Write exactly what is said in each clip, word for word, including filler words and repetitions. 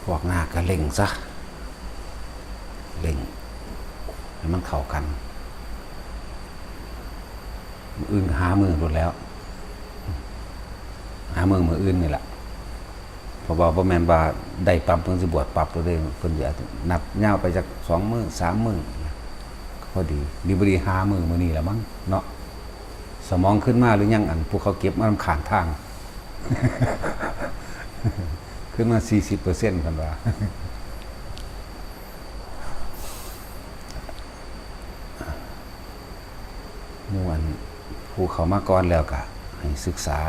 พวกนาคก็เร่งซะ เร่งให้มันเข้ากัน มื้ออื่นก็หามื้อโลดแหล้ว หามื้อมื้ออื่นนี่แหละ เพราะว่าบ่แม่นว่าได้ปั๊บเพิ่นสิบวชปั๊บเลยเด้ เพิ่นสิอาจจะนัดยาวไปจักสองมื้อสามมื้อ พอดี ดีบ่ดีหามื้อมื้อนี้ละมั้งเนาะ สมองคืนมาหรือยัง อันผู้เขาเก็บมานำข้างทาง คืนมาสี่สิบเปอร์เซ็นต์ เพิ่นว่า หมู่อันผู้เข้ามาก่อนแล้วก็ให้ศึกษา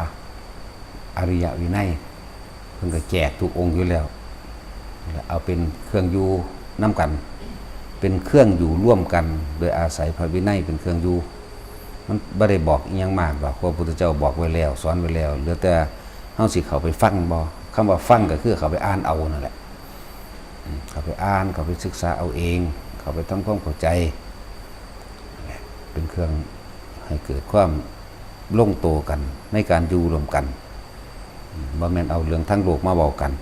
อริยวินัย เพิ่นก็แจกทุกองค์อยู่แล้ว เอาเป็นเครื่องอยู่นำกัน เป็นเครื่องอยู่ร่วมกัน โดยอาศัยพระวินัยเป็นเครื่องอยู่ มันบ่ได้บอกอิหยังมากดอก พระพุทธเจ้าบอกไว้แล้ว สอนไว้แล้ว เหลือแต่เฮาสิเข้าไปฟังบ่ คำว่าฟังก็คือเข้าไปอ่านเอานั่นแหละ อืม เข้าไปอ่าน เข้าไปศึกษาเอาเอง เข้าไปทำความเข้าใจ เป็นเครื่องให้เกิดความลงตัวกันในการอยู่ร่วมกัน อืม บ่แม่นเอาเรื่องทางโลกมาเว้ากัน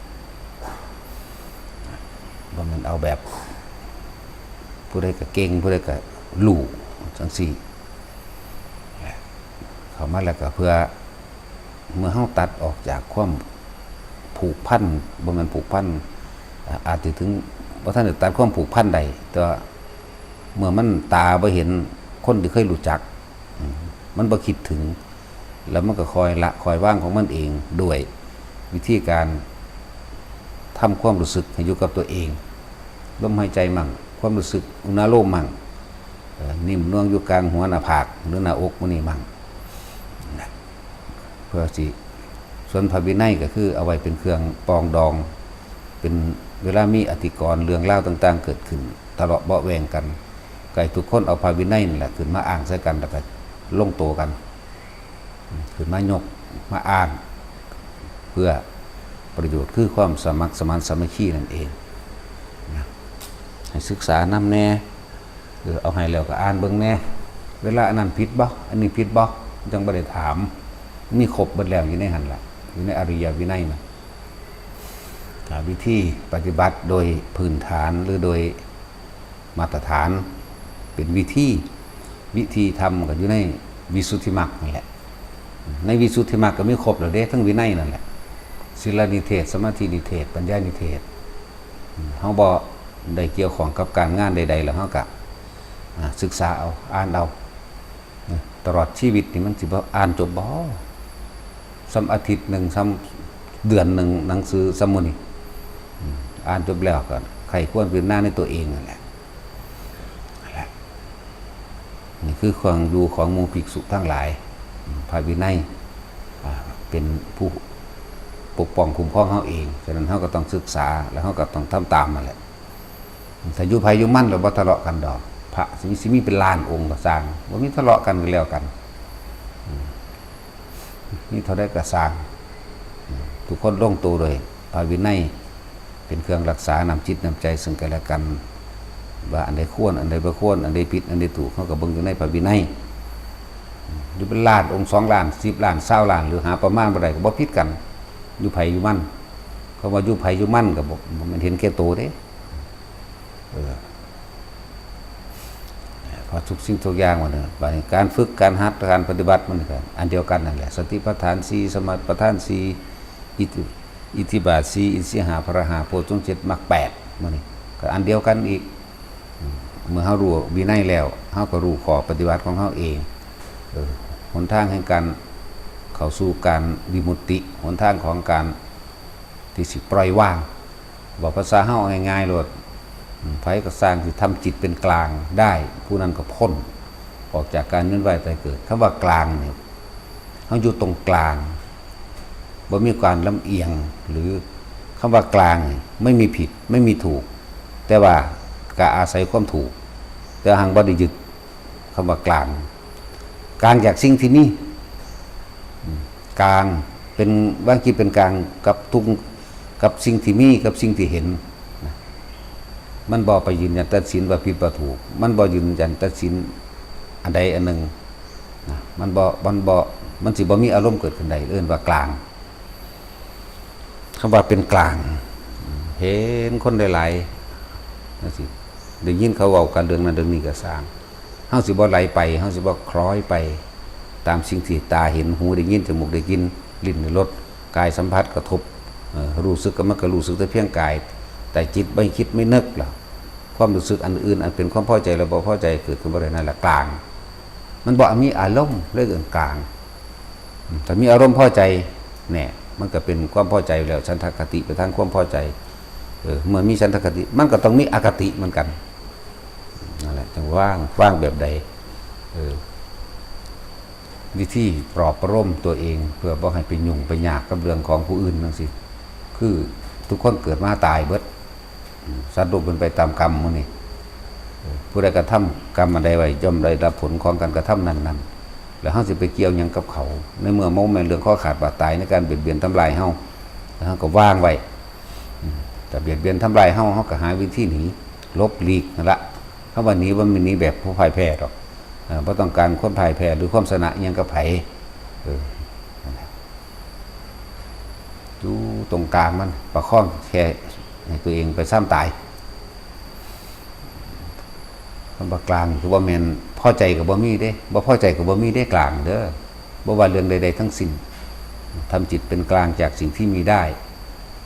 บ่แม่นเอาแบบ ผู้ใดก็เก่ง ผู้ใดก็รู้จังซี้ เข้ามาแล้วก็เพื่อ เมื่อเฮาตัดออกจากความผูกพัน บ่แม่นผูกพัน อ่า อาจสิถึงบ่ทันได้ตัดความผูกพันได้ แต่ว่าเมื่อมันตาบ่เห็นคนที่เคยรู้จัก อืม มันบ่คิดถึง แล้วมันก็คอยละคอยวางของมันเอง ด้วยวิธีการทำความรู้สึกให้อยู่กับตัวเอง ลมหายใจมั่ง ความรู้สึกอุณาโลมมั่ง เอ่อ นิ่มนวลอยู่กลางหัวหน้าผากหรือหน้าอกหมู่นี้มั่ง นะ เพื่อสิ ส่วนพระวินัยก็คือเอาไว้เป็นเครื่องปรองดอง เป็นเวลามีอธิกรณ์เรื่องราวต่างๆเกิดขึ้น ทะเลาะเบาะแว้งกัน ก็ให้ทุกคนเอาพระวินัยนั่นแหละขึ้นมาอ้างใส่กัน แล้วก็ลงตัวกัน ขึ้นมายกมาอ้าง เพื่อประโยชน์คือความสมัครสมานสามัคคีนั่นเองนะ ให้ศึกษานำแน่ เออ เอาให้แล้วก็อ่านเบิ่งแน่ เวลาอันนั้นผิดบ่ อันนี้ผิดบ่ จั่งบ่ได้ถาม มีครบเบิดแล้วอยู่ในหั่นล่ะ อยู่ในอริยวินัยนะ อ่า วิธีปฏิบัติโดยพื้นฐานหรือโดยมาตรฐาน เป็นวิธี วิธีธรรมก็อยู่ในวิสุทธิมรรคนั่นแหละ ในวิสุทธิมรรคก็มีครบแล้วเด้ ทั้งวินัยนั่นแหละ ศีลนิเทศ สมาธินิเทศ ปัญญานิเทศ เฮาบ่ได้เกี่ยวข้องกับการงานใดๆ แล้วเฮาก็ อ่า ศึกษาเอา อ่านเอา นะ ตลอดชีวิตนี่มันสิบ่อ่านจบบ่ ส่ำอาทิตย์หนึ่ง ส่ำเดือนหนึ่ง หนังสือส่ำมื้อนี้ อืม อ่านจบแล้วก็ใคร่ครวญพิจารณาในตัวเองนั่นแหละ นั่นแหละ นี่คือเครื่องอยู่ของหมู่ภิกษุทั้งหลาย พระวินัย อ่า เป็นผู้ปกป้องคุ้มครองเฮาเอง ฉะนั้นเฮาก็ต้องศึกษา แล้วเฮาก็ต้องทำตามนั่นแหละ ถ้าอยู่ไผอยู่มันแล้วบ่ทะเลาะกันดอก พระสิมี สิมีเป็นล้านองค์ก็ซ่าง บ่มีทะเลาะกันก็แล้วกัน อืม มีเท่าใดก็ซ่าง อืม ทุกคนลงตัวโดยพระวินัย เป็นเครื่องรักษาน้ำจิตน้ำใจซึ่งกันและกัน ว่าอันใดควร อันใดบ่ควร อันใดผิด อันใดถูก เฮาก็เบิ่งอยู่ในพระวินัย อืม อยู่เป็นล้านองค์ สองล้าน สิบล้าน ซาวล้าน หรือหาประมาณบ่ได้ก็บ่ผิดกัน อยู่ไผอยู่มัน คำว่าอยู่ไผอยู่มันก็บ่ บ่แม่นเห็นแก่ตัวเด้ เออ เพราะทุกสิ่งทุกอย่างมันเนี่ย บาดนี้การฝึก การหัด การปฏิบัติมันก็อันเดียวกันนั่นแหละ สติปัฏฐานสี่ สมาปัฏฐานสี่ อิทธิ อิทธิบาทสี่ อินทรีย์ห้า พละห้า โพชฌงค์เจ็ด มรรคแปด มันนี่ก็อันเดียวกันอีก อืม เมื่อเฮารู้วินัยแล้ว เฮาก็รู้ข้อปฏิบัติของเฮาเอง เออ หนทางแห่งการเข้าสู่การวิมุตติ หนทางของการที่สิปล่อยวาง บอกภาษาเฮาง่ายๆโลด อืม ไผก็ซ่างที่ทำจิตเป็นกลางได้ ผู้นั้นก็พ้นออกจากการเวียนว่ายตายเกิด คำว่ากลางเนี่ย เฮาอยู่ตรงกลาง บ่มีการลำเอียง หรือคำว่ากลางนี่ไม่มีผิด ไม่มีถูก แต่ว่าก็อาศัยความถูก แต่หังบ่ได้ยึดคำว่ากลาง กลางจากสิ่งที่มี อืม กลาง เป็น วางจิตเป็นกลางกับทุก กับสิ่งที่มี กับสิ่งที่เห็นนะ มันบ่ไปยืนยันตัดสินว่าผิดว่าถูก มันบ่ยืนยันตัดสินอันใดอันหนึ่งนะ มันบ่ มันบ่ มันสิบ่มีอารมณ์เกิดขึ้นใด เอิ้นว่ากลาง คำว่าเป็นกลาง เห็นคนหลายๆจั่งซี้ ได้ยินเขาเว้ากันเรื่องนั้นเรื่องนี้ก็ซ่าง เฮาสิบ่ไหลไป เฮาสิบ่คล้อยไป ตามสิ่งที่ตาเห็น หูได้ยิน จมูกได้กลิ่น ลิ้นได้รส กายสัมผัสกระทบ เอ่อ รู้สึกก็มันก็รู้สึกแต่เพียงกาย แต่จิตไม่คิดไม่นึกล่ะ ความรู้สึกอันอื่นอันเป็นความพอใจและบ่พอใจเกิดขึ้นบ่ได้ นั่นแหละกลาง มันบ่มีอารมณ์ เลยเอิ้นกลาง อืม ถ้ามีอารมณ์พอใจ แน่ มันก็เป็นความพอใจแล้ว ฉันทคติไปทางความพอใจ เออ เมื่อมีฉันทคติ มันก็ต้องมีอคติเหมือนกัน นั่นแหละ จั่งวาง วางแบบใด เออ วิธีปลอบประโลมตัวเอง เพื่อบ่ให้ไปยุ่งไปยากกับเรื่องของผู้อื่นจั่งซี้ คือทุกคนเกิดมาตายเบิด อืม สัตว์โลกเป็นไปตามกรรมหมู่นี้ เออ ผู้ใดกระทำกรรมอันใดไว้ ย่อมได้รับผลของการกระทำนั้นๆ แล้วเฮาสิไปเกี่ยวหยังกับเขา ในเมื่อมันบ่แม่นเรื่องคอขาดบาดตายในการเบียดเบียนทำลายเฮา แล้วเฮาก็วางไว้ อืม ถ้าเบียดเบียนทำลายเฮา เฮาก็หาวิธีหนี หลบหลีกนั่นละ คำว่าหนีบ่แม่นหนีแบบผู้พ่ายแพ้ดอก เอ่อ บ่ต้องการความพ่ายแพ้หรือความชนะอิหยังกับไผ เออ นั่นแหละ อยู่ตรงกลางมัน ประคองแค่ให้ตัวเองไปซ้ำตาย คำว่ากลางคือบ่แม่นพอใจก็บ่มีเด้ บ่พอใจก็บ่มีเด้ กลางเด้อ บ่ว่าเรื่องใดๆทั้งสิ้น ทำจิตเป็นกลางจากสิ่งที่มีได้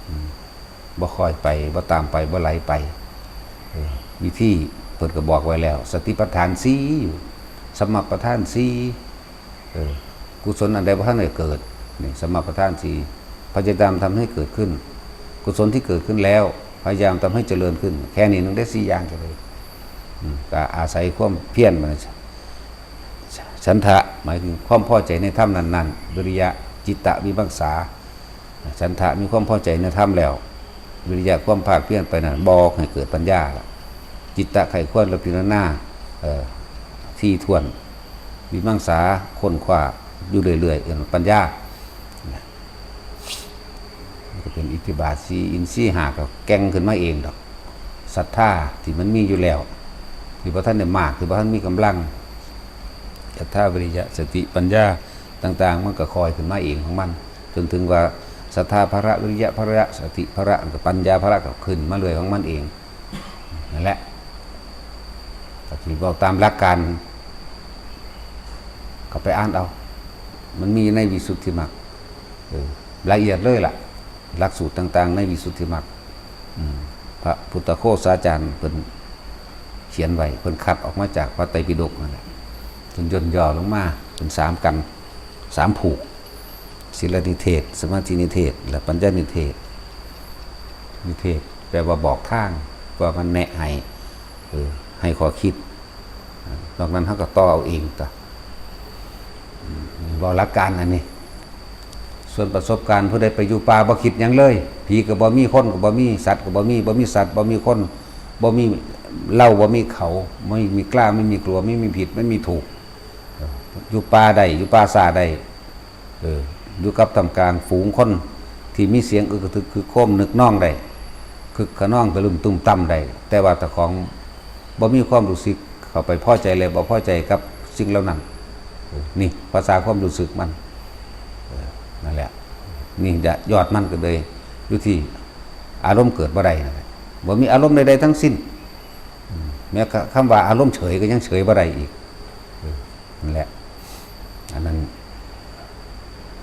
อืม บ่คอยไป บ่ตามไป บ่ไหลไป เออ วิธีเพิ่นก็บอกไว้แล้ว สติปัฏฐานสี่อยู่ สัมมาปัฏฐานสี่ เออ กุศลอันใดบ่ทันได้เกิด นี่ สัมมาปัฏฐานสี่ พยายามทำให้เกิดขึ้น กุศลที่เกิดขึ้นแล้ว พยายามทำให้เจริญขึ้น แค่นี้นึงได้สี่อย่างเท่านั้น อืม ก็อาศัยความเพียรมัน ฉันทะ หมายถึงความพอใจในธรรมนั้นๆ วิริยะ จิตตะ วิมังสา ฉันทะ มีความพอใจในธรรมแล้ว วิริยะ ความภาคเพียรไปนั้น บอกให้เกิดปัญญาละ จิตตะ ใคร่ครวญและพิจารณา เอ่อ ถี่ถ้วน วิมังสา ค้นคว้าอยู่เรื่อยๆ เอิ้นว่าปัญญา มันก็เป็นอิทธิบาทสี่ อินทรีย์ห้าก็แก่งขึ้นมาเองดอก ศรัทธาที่มันมีอยู่แล้ว ที่บ่ทันได้มาก ที่บ่ทันมีกำลัง ศรัทธา วิริยะ สติ ปัญญาต่างๆ มันก็คอยขึ้นมาเองของมัน จนถึงว่าศรัทธาพละ วิริยะพละ สติพละ ปัญญาพละก็ขึ้นมาเรื่อยของมันเอง นั่นแหละ ก็สิเว้าตามหลักการ ก็ไปอ่านเอา มันมีในวิสุทธิมรรค เออ ละเอียดเลยล่ะ หลักสูตรต่างๆ ในวิสุทธิมรรค อืม พระพุทธโฆษาจารย์เพิ่นเขียนไว้ เพิ่นคัดออกมาจากพระไตรปิฎกนั่นแหละ เพิ่นย่นย่อลงมาเป็นสามกัน สามผูก ศีลนิเทศ สมาธินิเทศ และปัญญานิเทศ นิเทศแปลว่าบอกทาง ว่ามันแนะให้ เออ ให้ข้อคิด นอกนั้นเฮาก็ต่อเอาเองตั๊ว อืม เว้าหลักการอันนี้ ส่วนประสบการณ์ผู้ใดไปอยู่ป่าบ่คิดหยังเลย ผีก็บ่มี คนก็บ่มี สัตว์ก็บ่มี บ่มีสัตว์ บ่มีคน บ่มีเรา บ่มีเขา ไม่มีกล้า ไม่มีกลัว ไม่มีผิด ไม่มีถูก อยู่ป่าได้ อยู่ป่าช้าได้ เออ อยู่กับท่ามกลางฝูงคนที่มีเสียงอึกกระทึกคึกโครมนึกนองได้ คึกคะนองตะลึมตุ้มตั้มได้ แต่ว่าเจ้าของบ่มีความรู้สึกเข้าไปพอใจและบ่พอใจกับสิ่งเหล่านั้น เออ นี่ภาษาความรู้สึกมัน เออ นั่นแหละ นี่ยอดมันก็เลยอยู่ที่อารมณ์เกิดบ่ได้นั่นแหละ บ่มีอารมณ์ใดๆทั้งสิ้น อืม แม้กระทั่งคำว่าอารมณ์เฉยก็ยังเฉยบ่ได้อีก เออ นั่นแหละ อันนั้น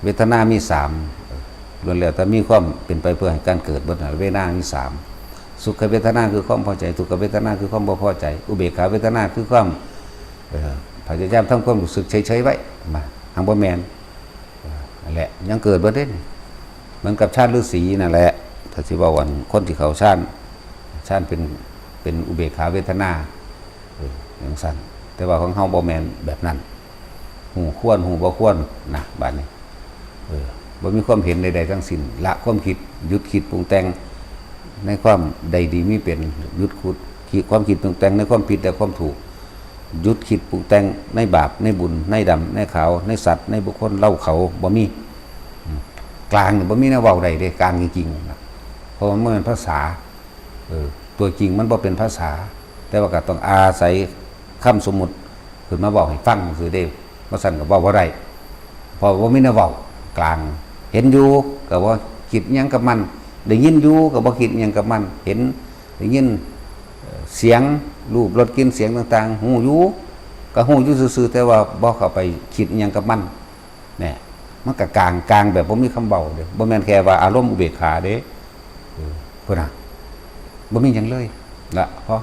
เวทนามีสาม เออ ล้วนแล้วแต่มีความเป็นไปเพื่อให้การเกิดเบิดนั่น เวทนามีสาม สุขเวทนาคือความพอใจ ทุกขเวทนาคือความบ่พอใจ อุเบกขาเวทนาคือความ เอ่อ พยายามทำความรู้สึกเฉยๆไว้ มา หังบ่แม่น เออ นั่นแหละ ยังเกิดบ่ได้นี่ เหมือนกับฌานฤาษีนั่นแหละ ถ้าสิเว้าอันคนที่เข้าฌาน ฌานเป็น เป็นอุเบกขาเวทนา เออ จั่งซั้น แต่ว่าของเฮาบ่แม่นแบบนั้น ฮู้ควร ฮู้บ่ควร นะ บัดนี้ เออ บ่มีความเห็นใดๆทั้งสิ้น ละความคิด หยุดคิดปรุงแต่งในความใดดีมีเป็น หยุดคิด คิด ความคิดปรุงแต่งในความผิดและความถูก หยุดคิดปรุงแต่งในบาป ในบุญ ในดำ ในขาว ในสัตว์ ในบุคคล เรา เขา บ่มี อืม กลางนี่บ่มีแนวเว้าได้เด้ กลางจริงๆนะ เพราะว่ามันเป็นภาษา เออ ตัวจริงมันบ่เป็นภาษา แต่ว่าก็ต้องอาศัยคำสมมุติขึ้นมาเว้าให้ฟังซื่อเด้ บ่ซั้นก็เว้าบ่ได้ เพราะว่าบ่มีแนวเว้ากลาง เห็นอยู่ก็บ่คิดหยังกับมัน ได้ยินอยู่ก็บ่คิดอิหยังกับมัน เห็น ได้ยิน เอ่อ เสียง รูป รส กลิ่น เสียงต่างๆ ฮู้อยู่ ก็ฮู้อยู่ซื่อๆ แต่ว่าบ่เข้าไปคิดอิหยังกับมัน เนี่ย มันก็กลาง กลางแบบบ่มีคำเว้าเด้ บ่แม่นแค่ว่าอารมณ์อุเบกขาเด้ เออ พุ้นน่ะ บ่มีหยังเลย ละ พอ